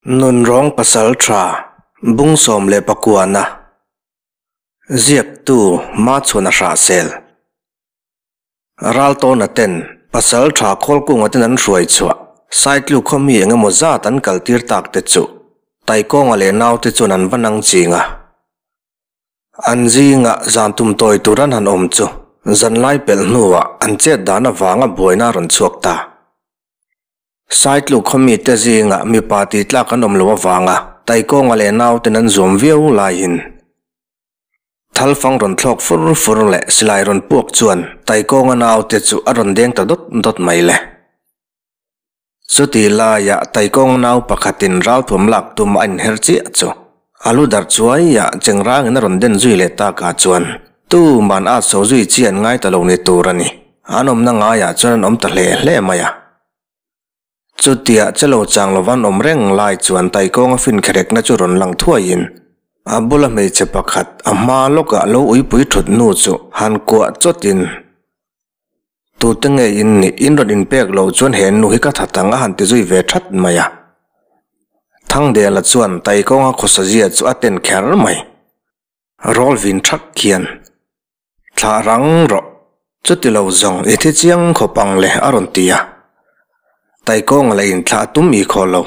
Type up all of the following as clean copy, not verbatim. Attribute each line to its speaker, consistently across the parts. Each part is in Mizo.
Speaker 1: Nunrawng Pasalṭha Bung 19-na Ziaktu Machhuana Hrahsel Raltawna ten Pasalṭha Khawlkunga ten an hruai chhuah Saitluk khaw mi eng emaw zat an kaltir tak te chu Taikawnga leh naute chuan an va nang ching a. An zingah zan tum tawi tur an han awm chu zanlai pelh hnuah an chet dan avanga buaina a rawn chhuak ta. Saitluk khawmite zingah mipa tih tlak an awm loh avanga Taikawnga leh nauten an zuam viau laiin Thalfang rawn thlawk fur fur leh silai rawn puak chuan Taikawnga naute chu a rawn deng ta dawt dawt mai le. Chutih laiah Taikawnga nau pakhatin ralthuam lak tum a inher chiah chu a lu darh chuaiah chengrangin a rawn den zui leh takah chuan tuman a so zui chi an ngai ta lo ni tur a ni. An awmna ngaiah chuan an awm ta hle hle mai a. Chutia chelo chang lova an awm reng lai chuan Taikawnga finkherekna chu rawn lang thuaiin a bula hmeichhe pakhat a hma lawkah lo uipui thut hnu chu han kuah chawtin, Tute nge in nih? In rawn inpek loh chuan he nu hi ka that ang a han ti zui ve that mai a. Thangdela chuan Taikawnga khawsazia chu a ten kher mai. Rawlvin thak khian. Thlah rang rawh, chuti lo zawng i thi chiang khawp ang le a rawn ti a. Taikawnga leh inthlah tum i khaw lo.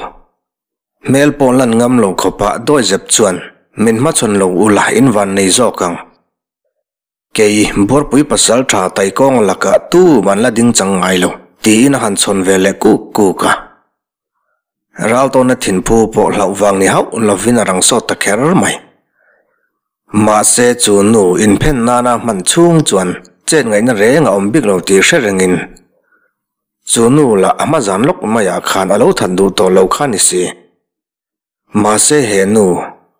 Speaker 1: Hmel pawh lan ngam lo khawpah dawi zep chuan min hmachhawn lo ula in van nei zawk ang. Kei, Buarpui pasal tha Taikawnga lakah tu man la ding chang ngai lo, tiin a han chhawn ve leh kuk kuk a. Raltawna thinphu pawh hlauh vang ni hauh lovin a rang sawt ta kher mai. Mahse chu nu inphen nana hman chhung chuan chet ngaihna reng a awm bik lo tih hre rengin chu nu lah a hma zan lawk maiah khan a lo that duh tawh lo kha ni si. Mahse he nu,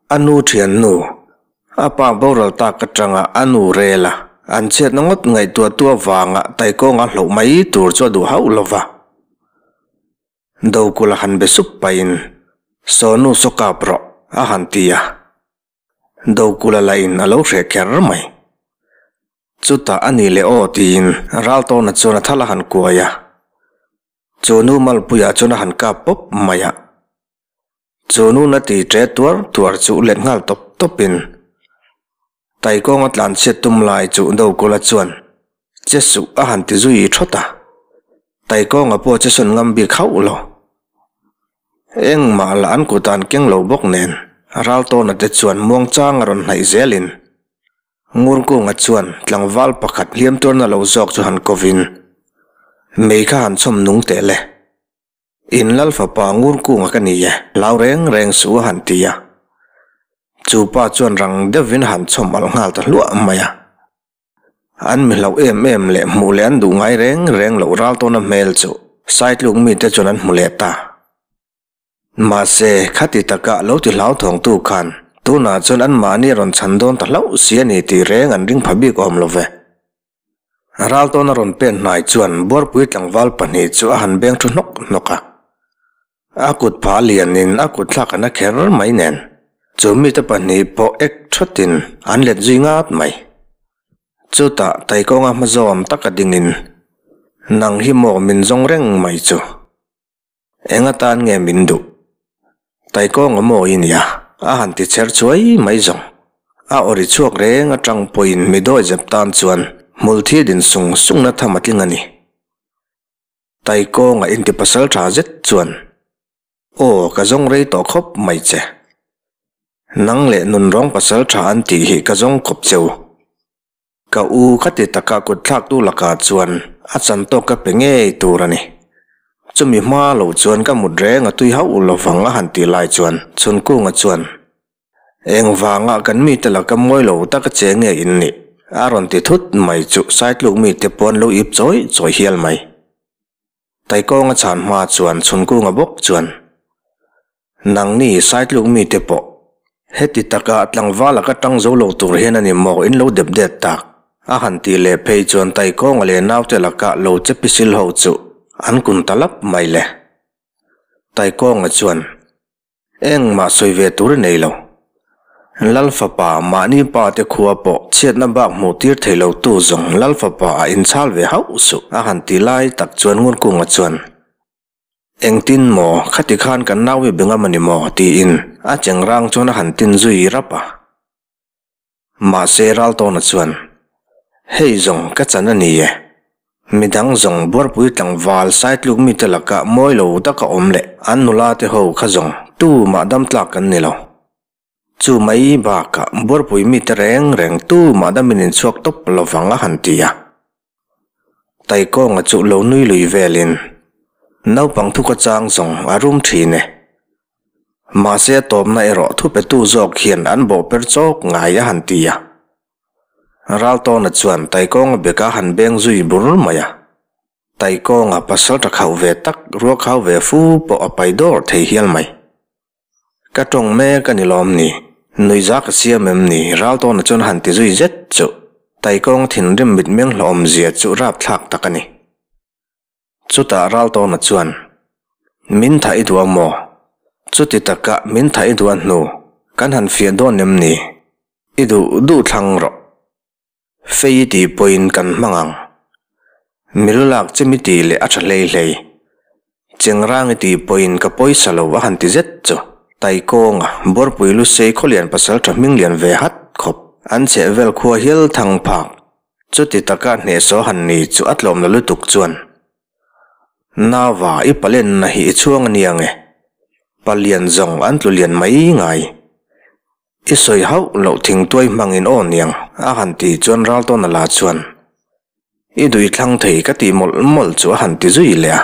Speaker 1: a nu thian nu, a pa boral tak atanga a nu rel a, an chhiatna ngawt ngaihtuahtu avanga Taikawnga hloh mai tur chu a duh hauh lo va. Dokula han be sup pahin, Saw nu saw kap rawh, a han ti a. Dokula lahin a lo hreh kher mai. Chutah a ni leh aw tiin Raltawna chuan a thal a han kuai a. Chu nu malpuiah chuan a han kap pawp mai a. Chu nu na ti ṭe tuar tuar chu let nghal tawp tawpin Taikawnga tlanchhiat tum lai chu Dokula chuan che suh a han ti zui thawt a. Taikawnga pawh che sawn ngam bik hauh lo. Engmah lah an kut an keng lo bawk nen Raltawna te chuan muangchang a rawn hnaih zelin Ngurkunga chuan tlangval pakhat hliam tuarna lo zawk chu han kovin mei kha han chhawm nung teh le. In lal fapa Ngurkunga ka ni e, hlau reng reng suh a han ti a. Chu pa chuan rang deuhvin a han chhawm alh nghal ta hluah mai a. An mi hlauh em em leh hmuh leh an duh ngai reng reng loh Raltawna hmel chu Saitluk mite chuan an hmu leh ta. Mahse, khati taka lo ti hlauthawngtu khan tunah chuan anmahni a rawn chhan dawn ta hlauh si a ni tih reng an ring pha bik awm lo ve. Raltawna rawn pen hnai chuan Buarpui tlangval pahnih chu a han beng thu hnawk hnawk a. A kut phah lianin a kut thlak an a kher mai nen, chu mite pahnih pawh ek thatin an let zui ngat mai. Chutah Taikawnga hma zawm taka dingin, Nang hi maw min zawng reng mai chu? Eng atan nge min duh? Taikawnga maw i nia? A han ti chher chuai mai zawng. A awri chhuak reng atang pawhin mi dawi zep tan chuan hmul thi din sung sungna tham a tling a ni. Taikawnga inti pasal tha zet chuan, Aw, ka zawng rei tawh khawp mai che. Nang leh nunrawng pasal tha an tih hi ka zawng khawp che u. Ka u ka ti taka kut thlaktu lakah chuan a chan tawk ka pe ngei tur a ni. Chumi hma lo chuan ka mut reng a tui hauh lovang a han tih lai chuan Chhunkunga chuan, Engvanga kan mite laka mawi lo taka che nge in nih? A rawn ti thut mai chu Saitluk mite pawn lo ip chawi chawi hial mai. Taikawnga chhan hma chuan Chhunkunga bawk chuan, Nangni Saitluk mite pawh heti taka tlangval laka tang zo lo tur hian a ni maw in lo dep det tak? A han tih leh phei chuan Taikawnga leh naute laka lo che pisil ho chu an kun ta lap mai le. Taikawnga chuan, Engmah sawi ve tur i nei lo. Lal fapa mahni pa te khua pawh chhiatna bak hmuh tir thei lo tu zawng Lal fapa a inchhal ve hauh suh a han ti lai tak chuan Ngunkunga chuan, Engtin maw, khati khan kan nau hi bengam a ni maw? tiin a chengrang chuan a han tin zui rap a. Mahse Raltawna chuan, Hei zawng ka chan a ni e. Midang zawng buarpui tlangval saitluk mite laka mawi lo taka awm leh an nula te ho kha zawng tumah dam tlak kan ni lo. Chu mai bakah buarpui mite reng reng tumah damin inchhuak tawp lovang a han ti a. Taikawnga chu lo nui lui velin, Naupang thu ka chang zawng a rum thin e. Mahse a tawpna erawh thupetu zawk hian an bawhper chawk ngai a han ti a. Raltawna chuan Taikawnga beka han beng zui bur mai a. Taikawnga pasal tha khauh ve tak ruakhau ve fu pawh a pai dawr thei hial mai. Ka tawng mek a ni lawm ni? Nuihza ka siam em ni? Raltawna chuan han ti zui zet chu Taikawng thinrim mitmeng hlawhawmzia chu rapthlak tak a ni. Chutah Raltawna chuan, Min thaih duh a maw? Chuti taka min thaih duh a hnu kan han fiah dawn em ni? I duh duh thlang rawh. Fei i tih pawhin kan hmang ang. Milu lak che mi tih leh a tha hlei hlei. Chengrang i tih pawhin ka pawisa lo a han ti zet chu. Taikawnga, Buarpui Lusei khawlian pasal tha hming lian ve hat khawp. An chheh vel khua hial thang phak. Chuti taka hnehsaw han ni chu a tlawm la lutuk chuan. Nava i palenna hi i chhuang a nia nge? Palian zawng an tlu lian mai ngai. I sawi hauh loh thingtuai hmangin aw niang a han ti chuan Raltawna la chuan I dui thlang thei ka tih mawlh mawlh chu a han ti zui leh a.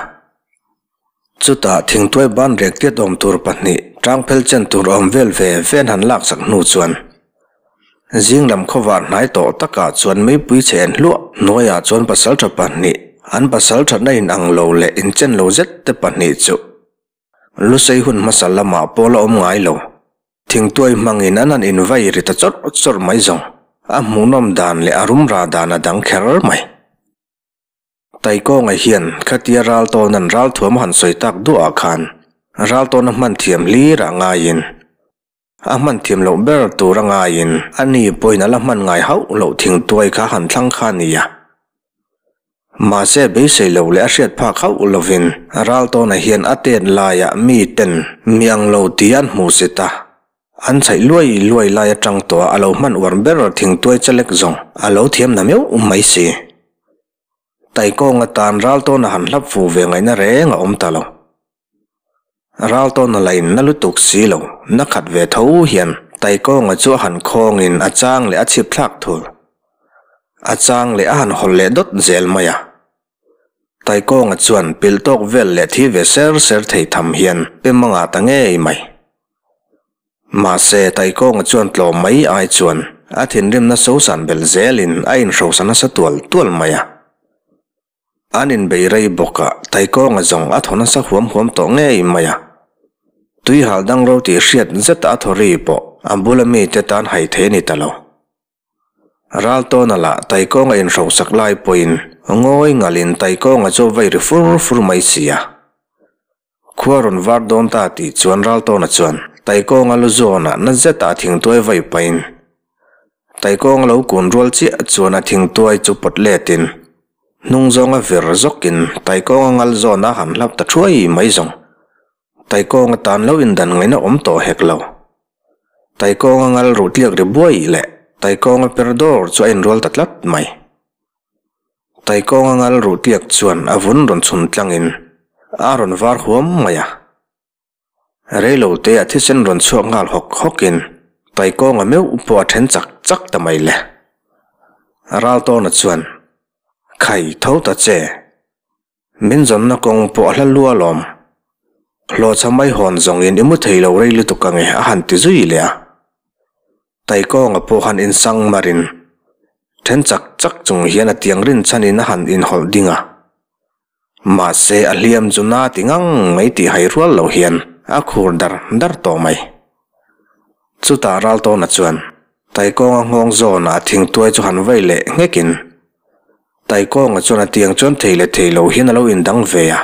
Speaker 1: Chutah thingtuai ban rek tiat awm tur pahnih tangphel chen tur awm vel ve ve an han laksak hnu chuan zing lam khawvar hnai tawh takah chuan meipui chhe en hluah hnuaiah chuan pasaltha pahnih an pasalthatna inang lo leh inchen lo zet te pahnih chu Lusei hun hmasa lamah pawh la awm ngai lo. Thingtuai hmangin an han invai ri ta chawrh chawrh mai zawng. A hmuhnawm dan leh a rumra dan a dang kher mai. Taikawnga hian khatia Raltawna'n ralthuam a han sawi tak duahah khan Raltawna hman thiam hlirah ngaiin a hman thiam loh ber tur a ngaiin a ni pawhin a la hman ngai hauh loh thingtuai kha han thlang kha a ni a. Mahse beisei lo leh a hriat phak hauh lovin Raltawna hian a tet laiah mi ten mi ang lo tih an hmuh si ta. An chhaih luai luai lai atang tawh a lo hman uar ber thingtuai chalek zawng a lo thiam na meuh mai si. Taikawng atan Raltawna han hlap fu ve ngaihna reng a awm ta lo. Raltawna la in na lutuk si lo, na khat ve tho hian Taikawnga chu a han khawngin a chang leh a chhip thlak thul. A chang leh a han hawlh leh dawt zel mai a. Taikawnga chuan pilh tawk vel leh thi ve ser ser thei tham hian pem a ngah ta ngei mai. Mahse, Taikawnga chuan tlawm mai ai chuan a thinrimna sosan belh zelin a inhrosa nasa tual tual mai a. An inbei rei bawk a, Taikawnga zawng a thaw nasa huam huam tawh ngei mai a. Tuihal dang ro tih hriat zet a thaw ri pawh a bula mite tan hai thei a ni ta lo. Raltawna lah Taikawnga inhrosak lai pawhin ngawi ngalin Taikawnga chu a vei ri fur fur mai si a. Khua rawn var dawn ta tih chuan Raltawna chuan Taikawnga lu zawnah na zeta a thingtuai vai pahin Taikawnga lo kun rual chiah chuan a thingtuai chu pawt letin hnung zawnga vir zawkin Taikawnga ngal zawn a han hlap ta thuai mai zawng. Taikawnga tan lo indan ngaihna awm tawh hek lo. Taikawnga ngal ruh tliak ri buai leh Taikawnga per dawr chu a inrual ta tlat mai. Taikawnga ngal ruh tliak chuan a vun rawn chhun tlangin a rawn var huam mai a. Reilo te a thisen rawn chhuak nghal hawk hawkin Taikawnga meuh pawh a then chak chak ta mai le. Raltawna chuan, Khai tho ta che. Min zawnna kawng pawh a hla lua alawm. Hlawhchha mai hawn zawngin i mu thei lo rei lutuk ange a han ti zui leh a. Taikawnga pawh han insang marin then chak chak chung hian a tiang rinchhanin a han inhawlh ding a. Mahse, a hliam chu na ti ngang mai tih hai rual lo hian a khur dar dar tawh mai. Chutah Raltawna chuan Taikawnga nghawng zawnah a thingtuai chu han vei leh nghekin Taikawnga chuan a tiang chuan thei leh thei lo hian a lo indang ve a.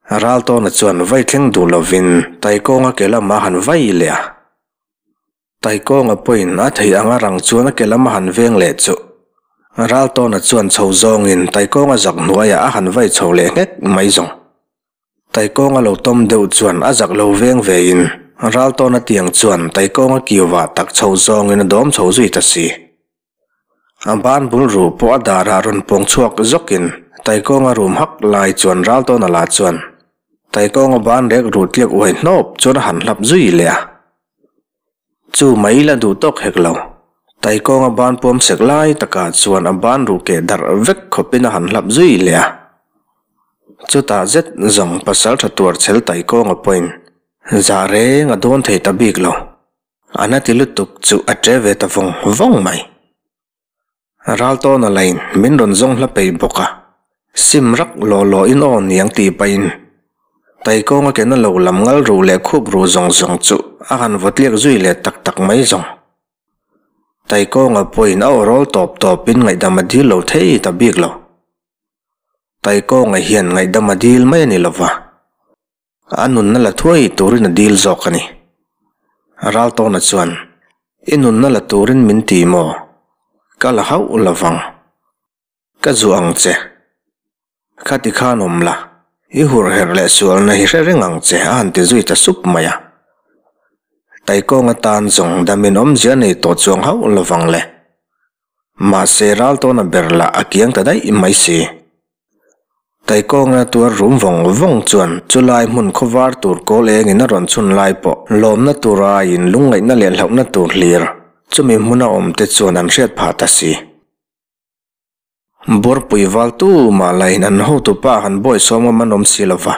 Speaker 1: Raltawna chuan vai thleng duh lovin Taikawnga ke lamah a han vai leh a. Taikawnga pawhin a theih anga rang chuan a ke lam a han veng leh chu. Raltawna chuan chho zawngin Taikawnga zak hnuaiah a han vai chho leh nghek mai zawng. Taikawnga lo tawm deuh chuan a zak lo veng vein Raltawna tiang chuan Taikawnga kiuvah tak chho zawngin a dawm chho zui ta si. A ban bul ruh pawh a darah rawn pawng chhuak zawkin Taikawnga rum hak lai chuan Raltawna lah chuan Taikawnga ban rek ruh tliak uai hnawp chuan a han hlap zui leh a. Chu mai la duh tawk hek lo. Taikawnga ban puam sek lai takah chuan a ban ruh keh darh vek khawpin a han hlap zui leh a. Chutah zet zawng pasal tha tuar chhel Taikawnga pawhin zah reng a dawn thei ta bik lo. A na ti lutuk chu a ṭe ve ta vawng vawng mai. Raltawna lain min rawn zawng hla peih bawk a, sim rak law law in aw niang tih pahin Taikawnga kena lo lam ngal ruh leh khup ruh zawng zawng chu a han vawtliak zui leh tak tak mai zawng. Taikawnga pawhin a aw rawl tawp tawpin ngaihdam a dil lo thei ta bik lo. Taikawnga hian ngaihdam a dil mai a ni lova, A nunna la thuai turin a dil zawk a ni. Raltawna chuan, I nunna la turin min ti maw? Ka la hauh lo vang. Ka zuah ang che. Khati khan awm la, i hurherh leh sualna hi hre reng ang che a han ti zui ta sup mai a. Taikawnga tan zawng damin awmzia nei tawh chuang hauh lo vang le. Mahse Raltawna ber lah a kiang ta daih mai si. Taikawnga tuar rum vawng vawng chuan chulai hmun khawvar tur kawl engin a rawn chhun lai pawh lawmna tur aiin lungngaihna leh hlauhna tur hlir chumi hmuna awmte chuan an hriat phah ta si. Buarpui val tu mah lain an hotupa han bawisawm ngam an awm si lova,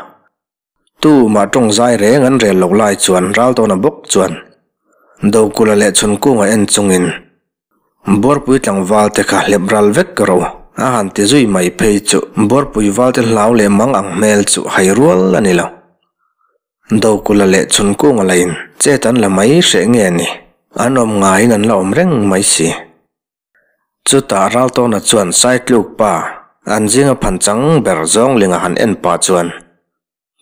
Speaker 1: tu mah tawng zai reng an rel loh lai chuan Raltawna bawk chuan Dokula leh Chhunkunga en chungin Buarpui tlangval te kha hlep ral vek ro a han ti zui mai phei chu Buarpui val te hlau leh mang ang hmel chu hai rual a ni lo. Dokula leh Chhunkunga lain chet an la mai hreh nge ni, an awm ngaiin an la awm reng mai si. Chutah Raltawna chuan Saitluk pa an zinga phan chang ber Zawnglinga han en pah chuan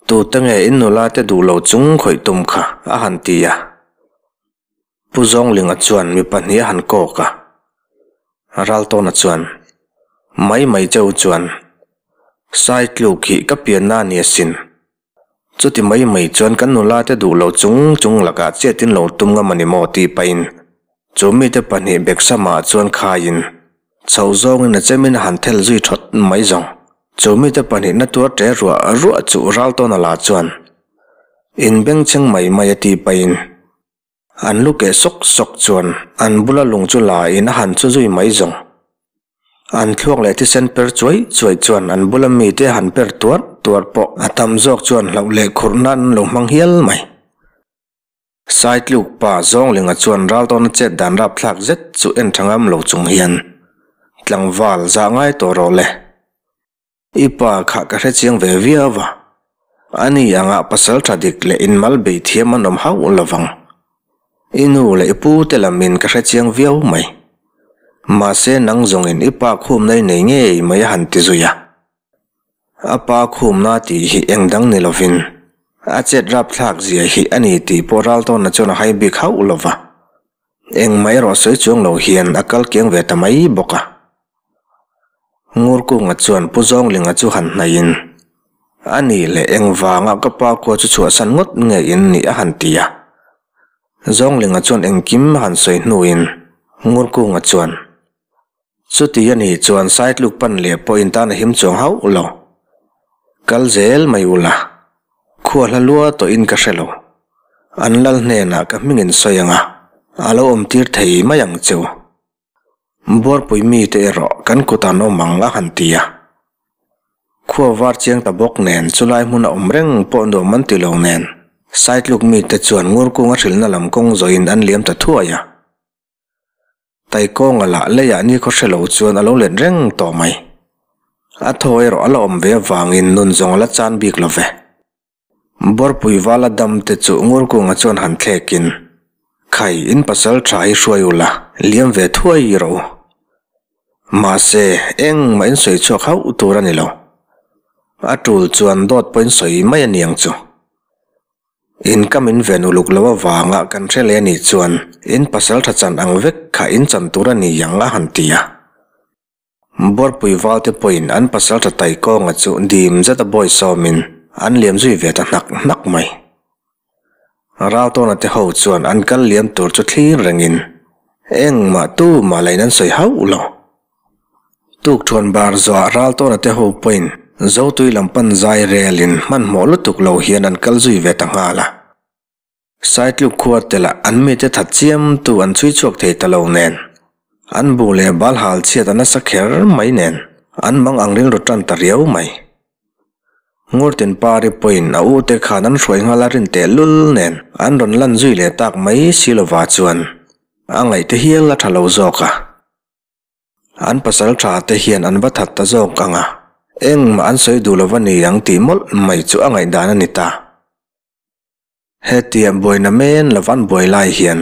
Speaker 1: Tute nge in nula te duh lo chung khawih tum kha a han ti a. Pu Zawnglinga chuan mi pahnih a han kawk a. Raltawna chuan, Mai mai cheu chuan, Saitluk hi ka pianna a ni asin. Chuti mai mai chuan kan nula te duh lo chung chung lakah chiatin lo tum ngam a ni maw tih pahin chu mite pahnih Beksamah chuan khaiin Chho zawngin a chemin a han thel zui thawt mai zawng. Chu mite pahnihna tuar ṭe ruah ruah chu Raltawna la chuan in bengchheng mai mai a ti pahin an lu keh sawk sawk chuan an bula lung chu la in a han chu zui mai zawng. An thluak leh thisen per chuai chuai chuan an bula mite a han per tuar tuar pawh a tam zawk chuan hlauh leh khurh nan an lo hmang hial mai. Saitluk pa Zawnglinga chuan Raltawna chet dan rapthlak zet chu en tha ngam lo chung hian, Tlangval, zah ngai tawh rawh le. I pa kha ka hre chiang ve viau a, ani angah pasal tha dik leh inmal bei thiam an awm hauh lo vang. I nu leh i pu te lamin ka hre chiang viau mai. Mahse nang zawngin i pa khumna i nei ngei mai a han ti zui a. A pa khumna tih hi eng dang ni lovin a chet rapthlak zia hi a ni tih pawh Raltawna chuan a hai bik hauh lo va. Engmah erawh sawi chuang lo hian a kal kiang ve ta mai bawk a. Ngurkunga chuan Pu Zawnglinga chu han hnaihin, A nih leh engvanga ka pa khua chu chhuahsan ngawt nge in nih a han ti a. Zawnglinga chuan engkim a han sawi hnuin Ngurkunga chuan, Chuti a nih chuan Saitluk pan leh pawh in tan a him chuang hauh lo. Kal zel mai ula, khua hla lua tawh in ka hre lo. An lal hnenah ka hming in sawi ang a, a lo awm tir thei mai ang cheu. Buarpui mite erawh kan kut an awm ang a han ti a. Khua var chiang ta bawk nen chulai hmun a awm reng pawh nuam an ti lo nen Saitluk mite chuan Ngurkunga hrilhna lam kawng zawhin an liam ta thuai a. Taikawnga lah leiah ni khaw hre lo chuan a lo let reng tawh mai. A thaw erawh a la awm ve avangin nun zawng a la chan bik lo ve. Bawrpui vala dam te chu Ngurkunga chuan han thlekin, Khai, in pasal tha hi hruai ula, liam ve thuai rawh u. Mahse, engmah in sawi chhuak hauh tur a ni lo. A tul chuan dawt pawhin sawi mai a niang chu. In ka min ven uluk lo avanga kan hre leh a nih chuan in pasal tha chan ang vek kha in chan tur a ni ang a han ti a. Buarpui valte pawhin an pasal tha Taikawnga chu dim zet a bawi sawmin. an liam zui ve ta hnak hnak mai. Raltawna te ho chuan an kal liam tur chu thlir rengin engmah tumah lain an sawi hauh lo. Tukṭhuan bar zawhah Raltawna te ho pawhin Zotui lam pan zai relin hmanhmawh lutuk lo hian an kal zui ve ta nghal a. Saitluk khua telah an mite that chiamtu an chhui chhuak thei ta lo nen, an bu leh bal hal chhiat a nasa kher mai nen an mang ang rilru tan ta riau mai. Ngurtin Pari pawhin a ute khan an hruai nghal a rin teh lul nen an rawn lan zui leh tak mai si lova chuan a ngaihte hial a tha lo zawk a. An pasal tha te hian an va that ta zawk ang a, engmah an sawi duh lova ni ang tih mawlh mai chu a ngaihdan a ni ta. Hetiang buaina men lo an buai lai hian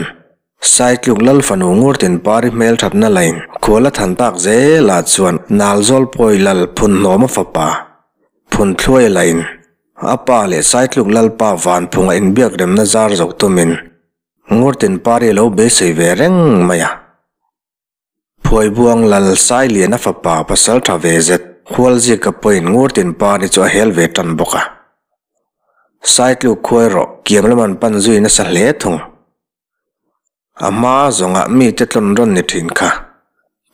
Speaker 1: Saitluk Lal fanu Ngurtin Pari hmelthatna lain khual a than tak zelah chuan Nalzawl Pawi Lal Phunhnawma fapa Phunthluaia lain a pa leh Saitluk Lalpa Vanphunga inbiak remna zar zo tumin Ngurtin Pari a lo beisei ve reng mai a. Phuaibuang Lal Sailiana fapa pasal tha ve zet Hualzika pawhin Ngurtin Pari chu a hel ve tan bawk a. Saitluk khuai rawh kiam lam an pan zui nasa hle thung. A hma zawngah mite tlawn rawn ni thin kha.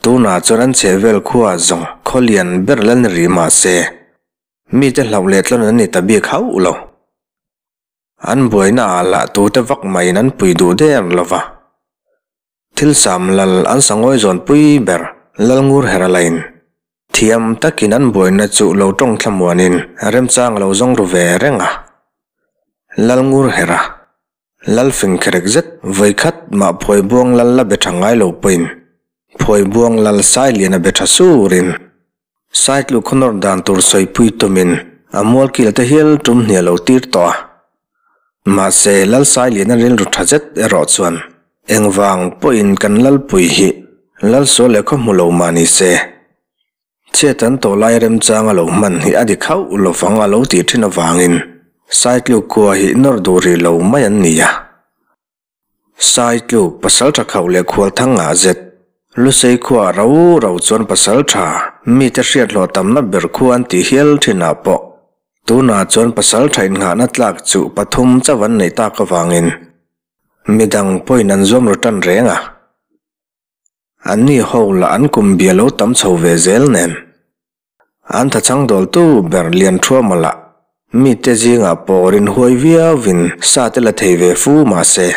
Speaker 1: Tunah chuan an chhehvel khuaah zawng khaw lian ber la ni rih mah se, mite hlauh leh tlawn an ni ta bik hauh lo. An buaina ah lah tute vak maiin an pui duh der lo va. Thil sam lal an sangawi zawn pui ber Lalngur Hera lain thiam takin an buaina chu lo tawng thlamuanin remchang a lo zawng ru ve reng a. Lalngur Hera, Lal fingkherek zet vawikhat mah Phuaibuang lal la be tha ngai lo pawhin Phuaibuang lal Sailiana be tha surin Saitluk khaw nawr dan tur sawipui tumin a mualkil te hial tum hnial lo tir tawh a. Mahse, Lal Sailiana rilru tha zet erawh chuan engvang pawhin kan Lalpui hi Lalsual leh khaw hmu lo mah ni se, chhiat an tawh lai remchang a lo hman hi a dik hauh lovang a lo tih thin avangin Saitluk khua hi nawr duh rih lo mai an ni a. Saitluk pasaltha khauh leh khual thang ngah zet, Lusei khua rau rau chuan pasaltha mite hriat hlawh tamna ber khua an tih hial thinah pawh tunah chuan pasaltha innghahna tlak chu pathum chauh an neih tak avangin midang pawhin an zuam ru tan reng a. Anni ho lah an kum bia lo tam chho ve zel nen. An thachang dawltu ber Lianṭhuama lah mite zingah pawrin huai viauvin sa te la thei ve fu mah se,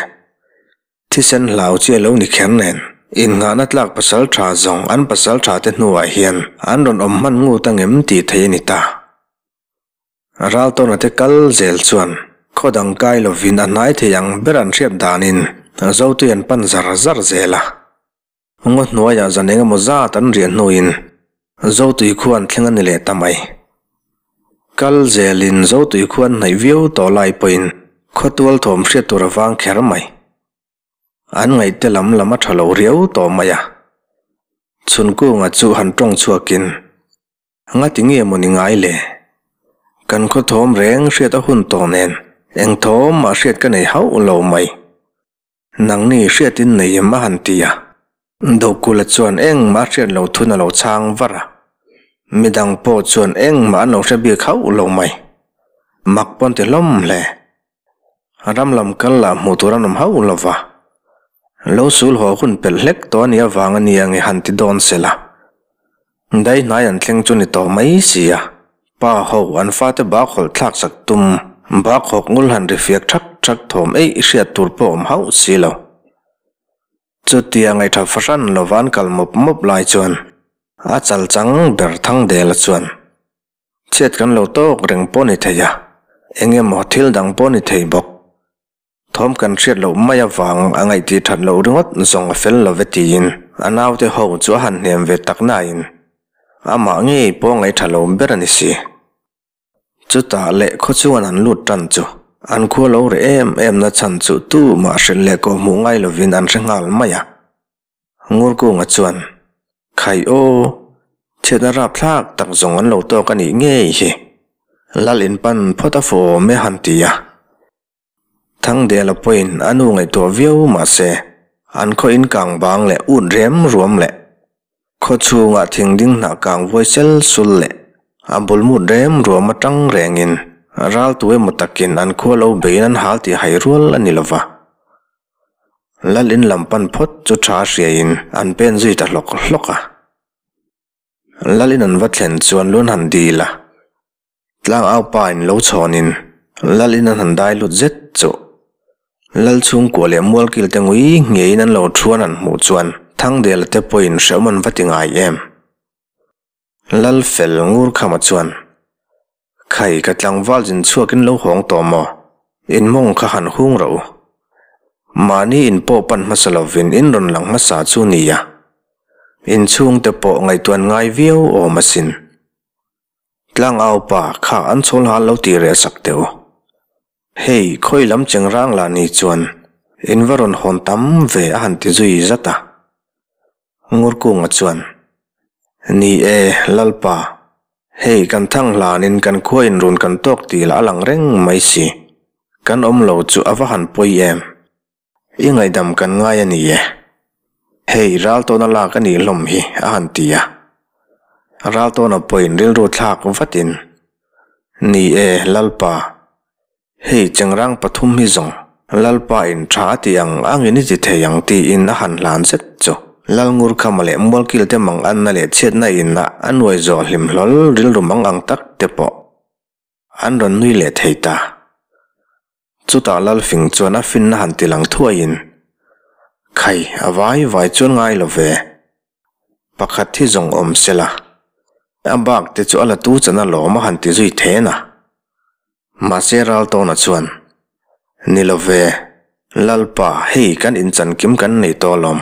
Speaker 1: thisen hlau chi a lo ni kher nen, innghahna tlak pasal ṭha zawng an pasal ṭha te hnuah hian an rawn awm hman ngut angem tih thei a ni ta. Raltawna te kal zel chuan khaw dang kai lovin a hnai thei ang ber an hriat danin Zotui an pan zar zar zel a. Ngaw hnuaiah zan eng emaw zat an riah hnuin Zotui khua an thleng a ni leh ta mai. Kal zelin Zotui khua an hnaih viau tawh lai pawhin khawtual thawm hriat tur a vang kher mai. An ngaihte lam lam a tha lo riau tawh mai a. Chhunkunga chu han tawng chhuakin, Ngati nge maw ni ngai le? Kan khawthawm reng hriat a hun tawh nen eng thawm mah hriat ka nei hauh lo mai. Nangni hriatin nei em a han ti a. Dokula chuan engmah a hriat lo thun a lo chhang var a. Midang pawh chuan engmah an lo hre bik hauh lo mai. Mak pawn ti hlawm hle. Ram lam kal lah hmuh tur an awm hauh lo va. Lo sul haw hun pelh hlek tawh a nih avang a nia nge han ti dawn se la. Dai hnai an thleng chu ni tawh mai si a, pa ho an fate bak hawlh thlak sak tum, bak hawk ngul han ri fiak thak thak thawm eih hriat tur pawh awm hauh si lo. Chutia ngaihṭha fahran lova an kal mawp mawp lai chuan a chal chang ber Thangdela chuan chhiat kan lo tawk reng pawh ni thei a, eng emaw thil dang pawh ni thei bawk. Thawm kan hriat loh mai avang a ngaihtih that loh ringawt zawng a fel lo ve tiin a naute ho chu a han hnem ve tak nain amah ngei pawh ngaihtha lo ber a ni si. Chutah leh khaw chuan an lut tan chu an khua lo reh em em na chhan chu tumah hrilh leh kawh hmuh ngai lovin an hre nghal mai a. Ngurkunga chuan, Khai aw, chhiatna rapthlak tak zawng an lo tawk a nih ngei hi. Lal in pan phawt a fu awm e han ti a. Thangdela pawhin a nu ngaihtuah viau mah se, an khaw in kang bang leh ut rem ruam leh khaw chhungah thing ding hnah kang vuai sel sul leh a bul mut rem ruam atang rengin Ral tu emaw takin an khua lo beiin an hal tih hai rual a ni lova. Lal in lam pan phawt chu tha hriain an pen zui ta hlawk hlawk a. Lal in an va thlen chuan lun han dil a. Tlang au pa in lo chhawnin Lal in an han dai lut zet chu. Lal chhungkua leh mualkil te ngui ngeiin an lo thuan an hmuh chuan Thangdela te pawhin hrehawm an va ti ngai em. Lal fel ngur khama chuan, Khai ka tlangval zin chhuakin lo hawng tawh maw? In mawng kha han hung rawh u. Mahni in pawh pan hmasa lovin in rawn lang hmasa chu nia. In chhungte pawh ngaihtuan ngai viau awm asin. Tlangau pa kha an chhawl hal lo tih reh sak teh u. Hei khawi lam cheng rang lah ni chuan in va rawn hawn tam ve a han ti zui zat a. Ngurkunga chuan, Ni e, Lalpa, hei kan thang hlanin kan khua inrun kan tawk tih lah a lang reng mai si. Kan awm lo chu a va han pawi em? I ngaihdam kan ngai a ni e. Hei Raltawna lak a nih hlawm hi, a han ti a. Raltawna pawhin rilru thlak vatin, Ni e, Lalpa, Hei chengrang pathum hi zawng Lalpa in tha a ti ang angin i ti thei ang tiin a han hlan zet chu. Lalngur khama leh Mualkil te mang anna leh chhiatna in a a nuai zawh hlim hlawl rilru mang ang tak te pawh an rawn nui leh thei ta. Chutah Lalfing chuan a finna han ti lang thuaiin, Khai, a vai vai chuan ngai lo ve. Pakhat hi zawng awm sela, a bak te chu a la tu chan alawm a han ti zui then a. Mahse Raltawna chuan, Ni lo ve, Lalpa, hei kan inchan kim kan nei tawh alawm.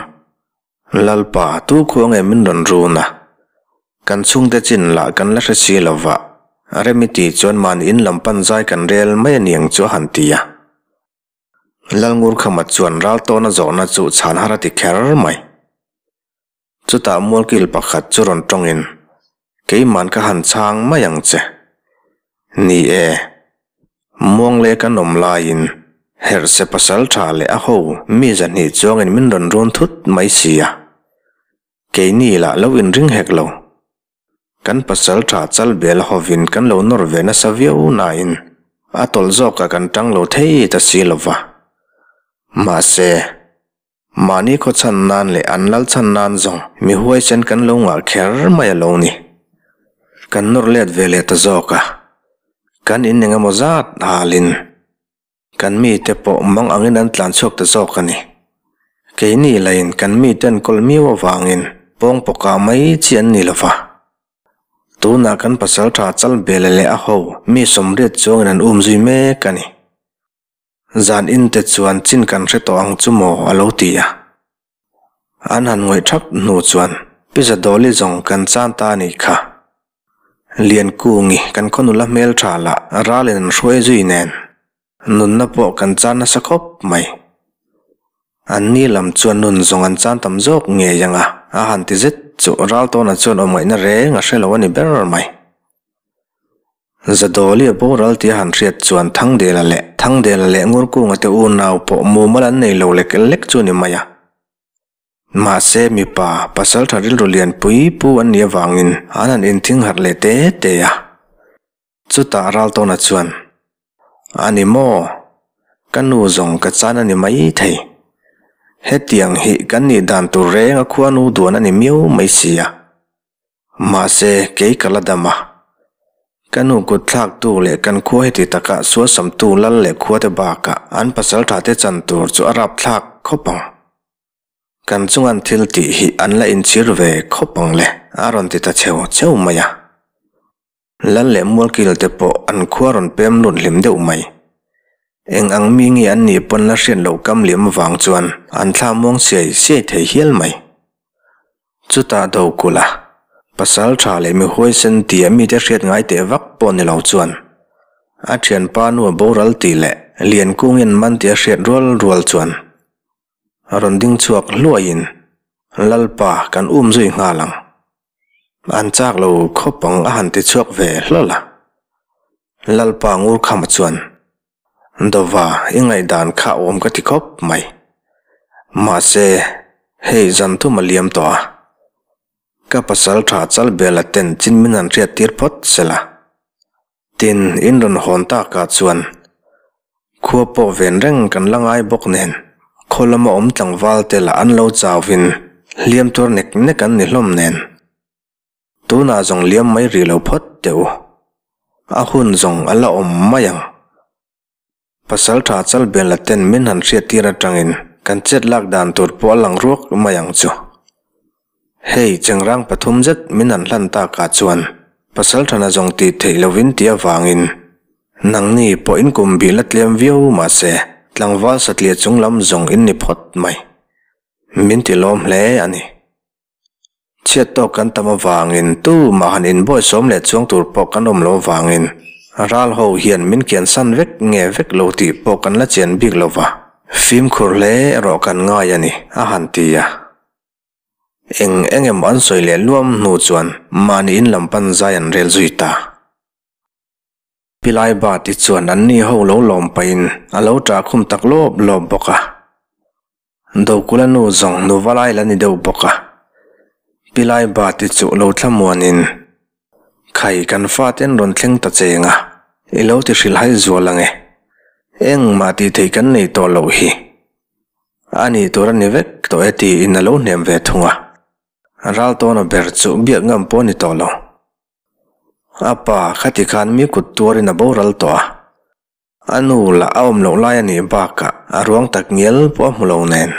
Speaker 1: Lalpa, tu khua nge min rawn run a? Kan chhungte chin lah kan la hre si lo va, Remi ti chuan mahni in lam pan zai kan rel mai a niang chu a han ti a. Lalngurkhama chuan Raltawna zawhna chu chhan har a ti kher mai. Chutah mualkil pakhat chu rawn tawngin, Keiman ka han chhang mai ang che. Ni e, muang leh kan awm laiin Herhse pasal tha leh a ho mi zahnih chuangin min rawn run thut mai si a. Keini lah lo inring hek lo. Kan pasal tha chal bel hovin kan lo nawr ve nasa viau nain a tawlh zawkah kan tang lo thei ta si lova. Mahse. Mahni khaw chhan nan leh an lal chhan nan zawng mi huaisen kan lo ngah kher mai a lo ni. Kan nawr let ve leh ta zawk a, kan in eng emaw zat halin kan mite pawh mang angin an tlan chhuak ta zawk a ni. Keini lain kan mite an kawl miau avangin pawng pawkah mai chi an ni lo va. Tunah kan pasal tha chal bel leh a ho mi sawmriat chuangin an um zui mek a ni. Zan in te chuan chin kan hre tawh ang chu maw a lo ti a. An han ngawih thap hnu chuan Pi Zadawli zawng kan chan ta a nih kha. Liankungi kan khaw nula hmel tha lah ralin an hruai zui nen nunna pawh kan chan nasa khawp mai. An ni lam chuan nun zawng an chan tam zawk ngei ang a, a han ti zet chu Raltawna chuan awmngaihna reng a hre lo a ni ber mai. Zadawli a boral tia han hriat chuan Thangdela leh Thangdela leh Ngurkunga te unau pawh mumal an nei lo lek lek chu a ni mai a. Mahse mipa pasaltha rilru lian pui pu an nih avangin an han inthing harh leh te te a. Chutah Raltawna chuan, A ni maw? Ka nu zawng ka chan a ni mai thei. Hetiang hi kan nih dan tur reng a khuanu duan a ni miau mai si a. Mahse, kei ka la dam a. Ka nu kut thlaktu leh kan khua heti taka suasamtu lal leh khuate bakah an pasalṭhate chan tur chu a rapthlak khawp ang. Kan chungan thil tih hi an la inchhir ve khawp ang le, a rawn ti ta cheu cheu mai a. Lal leh mualkil te pawh an khua rawn pem lut hlim deuh mai. Eng ang mi nge an nih pawn la hriat loh kam liam avang chuan an thla muang siai siai thei hial mai. Chutah do kulh a, pasal tha leh mi huaisen tia mite hriat ngai teh vak pawh ni lo chuan a thianpa nu a boral tih leh Liankungin man tia hriat rual rual chuan a rawn ding chhuak hluaiin Lalpa kan um zui nghal ang. An chak lo khawp ang a han ti chhuak ve hlawl a. Lalpa Ngurkhama chuan, Dova, i ngaihdan kha awm ka ti khawp mai. Mahse, hei zan thum a liam tawh a. Ka pasal tha chal bela ten chin min han hriat tir phawt sela. Tin, in rawn hawn takah chuan khua pawh ven reng kan la ngai bawk nen, khaw lama awm tlangval te lah an lo chauvin hliam tuar nek nek an ni hlawm nen. Tunah zawng liam mai rih lo phawt teh u. A hun zawng a la awm mai ang. Pasal tha chal bel la ten min han hriat tir atangin kan chet lak dan tur pawh a lang ruak mai ang chu. Hei chengrang pathum zet min han hlan takah chuan pasal thana zawng tih theih lovin tih avangin nangni pawh in kum bih la tlem viau mahse tlangval satliah chung lam zawng in ni phawt mai. Min ti lawm hle a ni. Chhiat tawk kan tam avangin tumah han inbawisawm leh chuang tur pawh kan awm lo avangin ral ho hian min kian san vek nge vek lo tih pawh kan la chian bik lo va, fimkhur hle erawh kan ngai a ni, a han ti a. Eng eng emaw an sawi leh luam hnu chuan mahni in lam pan zai an rel zui ta. Pilai Bati chuan anni ho lo lawm pahin a lo ṭah khum tak lawp lawp bawk a. Dokula nu zawng nu valai la ni deuh bawk a. Pilai Bati chu lo thlamuanin, Khai kan fate an rawn thleng ta cheng a, i lo ti hrilhai zual ang e. Engmah tih theih kan nei tawh loh hi. A nih tur a ni vek tawh e tiin a lo hnem ve thung a. Raltawna ber chu biak ngam pawh a ni tawh lo. A pa khati khan mi kut tuarin a boral tawh a. A nu lah a awm loh lai a nih bakah a ruang tak ngial pawh a hmu lo nen.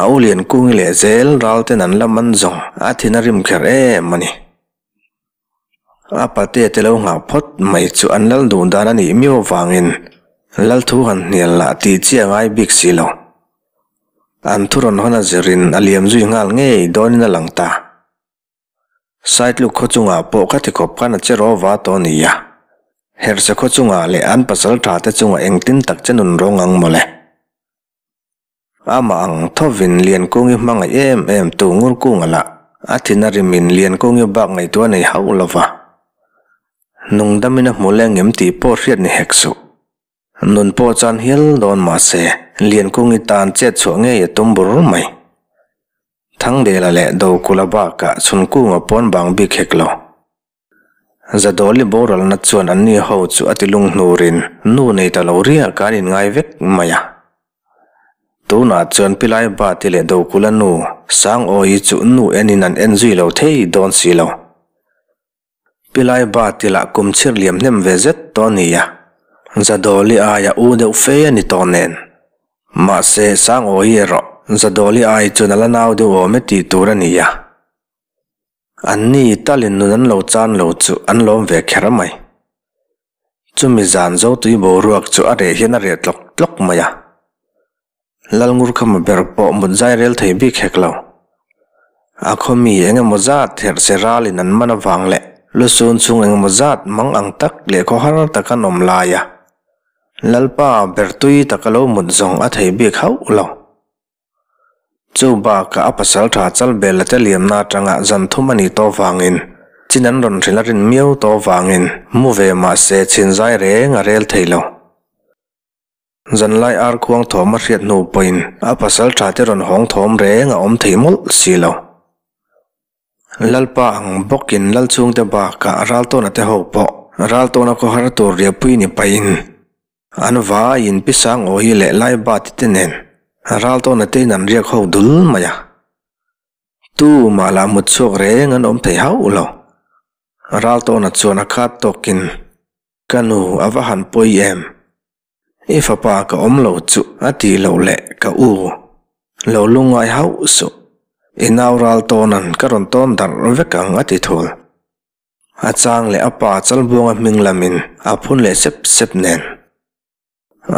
Speaker 1: A u lian kungi leh zel ral ten an la man zawng a thin a rim kher em a ni. A pate te lo nghah phawt mai chu an lal duh dan a nih miau avangin lal thu han hnial lah tih chi a ngai bik si lo. An thu rawn hawn a zirin a liam zui nghal ngei dawnin a lang ta. Saitluk khaw chungah pawh ka ti khawp khan a che rawh va tawh a ni a. Herhse khaw chungah leh an pasal tha te chungah engtin tak che nun rawng ang mawle. Amah ang thovin Liankungi hmangaih em em tu Ngurkunga lah a thin a rimin Liankungi bak ngaihtuah a nei hauh lo va. Nungdamin a hmu leng em tih pawh hriat ni hek suh. Nun pawh chan hial dawn mahse, Liankungi tan chet chhuah ngei a tum bur mai. Thangdela leh Dokula bakah Chhunkunga pawn bang bik hek lo. Zadawli boralna chuan anni ho chu a ti lunghnurin nu nei ta lo riak an inngai vek mai a. Tunah chuan Pilai Bati leh Dokula nu Sangawi chu nu enin an en zui lo thei dawn si lo. Pilai Bati lah kum chhir liam hnem ve zet tawh a ni a, Zadawli aia u deuh fe a ni tawh nen. Mahse, Sangawi erawh Zadawli ai chuan a la nau deuh awm e tih tur a ni a. Anni talin nun an lo chan lo chu an lawm ve kher mai. Chumi zan Zotui boruak chu a reh hian a reh tlawk tlawk mai a. Lalngurkhama ber pawh mut zai rel thei bik hek lo. A khaw mi eng emaw zat herh se ralin an man avang leh lusun chung eng emaw zat mang ang tak leh khaw har tak an awm lai a. Lalpa ber tui taka lo mut zawng a thei bik hauh lo. Chu bakah a pasal tha chal bel a te liamna atanga zan thum a nih tawh vangin chin an rawn hrilh a rin miau tawh vangin mu ve mahse chhin zai reng a rel thei lo. Zanlai ar khuang thawm a hriat hnu pawhin a pasal tha te rawn hawng thawm reng a awm thei mawlh si lo. Lalpa ang bawkin lal chhungte bakah Raltawna te ho pawh Raltawna khawhar tur riahpui ni pahin an vaiin Pi Sangawi leh Laibati te nen Raltawna te in an riak ho dul mai a. Tumah lah mut chhuak reng an awm thei hauh lo. Raltawna chuan a khat tawkin Ka nu a va han pawi em? I fapa ka awm lo chu a tih loh leh ka u lo lungngai hauh suh. I nau ral tawnan ka rawn tawn darh vek ang a ti thul. A chang leh a pa Chalbuanga hming lamin a phun leh sep sep nen.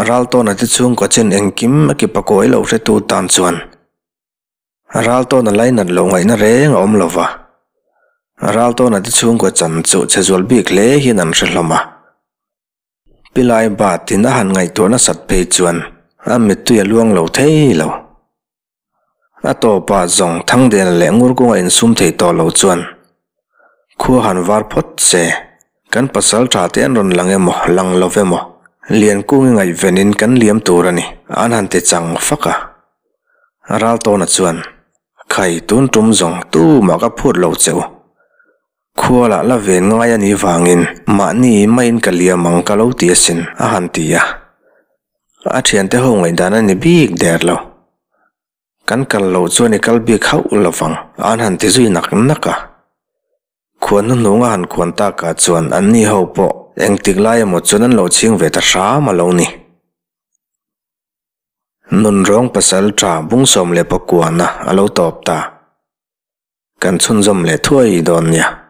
Speaker 1: Ral tawna te chhungkaw chen engkim a ki pakawi lo hretu tan chuan Ral tawna lainat loh ngaihna reng a awm lo va. Ral tawna te chhungkaw chan chu che zual bik hle hian an hre hlawm a. Pilai batin a han ngaihtuah nasat phei chuan a mittui a luang lo thei lo. A tawpah zawng Thangdena leh Ngurkunga insum thei tawh lo chuan khua han var phawt se, kan pasal tha te an rawn lang emaw lang lo emaw Liankungi ngaihvenin kan liam tur a ni an han ti chang fak a. Raltawna chuan, Khai, tun tum zawng tumah ka phut lo che u. Khua lah la ven ngai a nih vangin mahni maiin ka liam ang ka lo ti asin, a han ti a. A thiante ho ngaihdan a ni bik der lo. Kan kal loh chuan i kal bik hauh lovang, an han ti zui nak nak a. Khuan hnuhnung a han khuan takah chuan anni ho pawh engtik lai emaw chuan an lo chhing ve ta hram a lo ni. Nunrawng pasal tha bungsawm leh pakuana a lo tawp ta. Kan chhunzawm leh thuai dawn nia.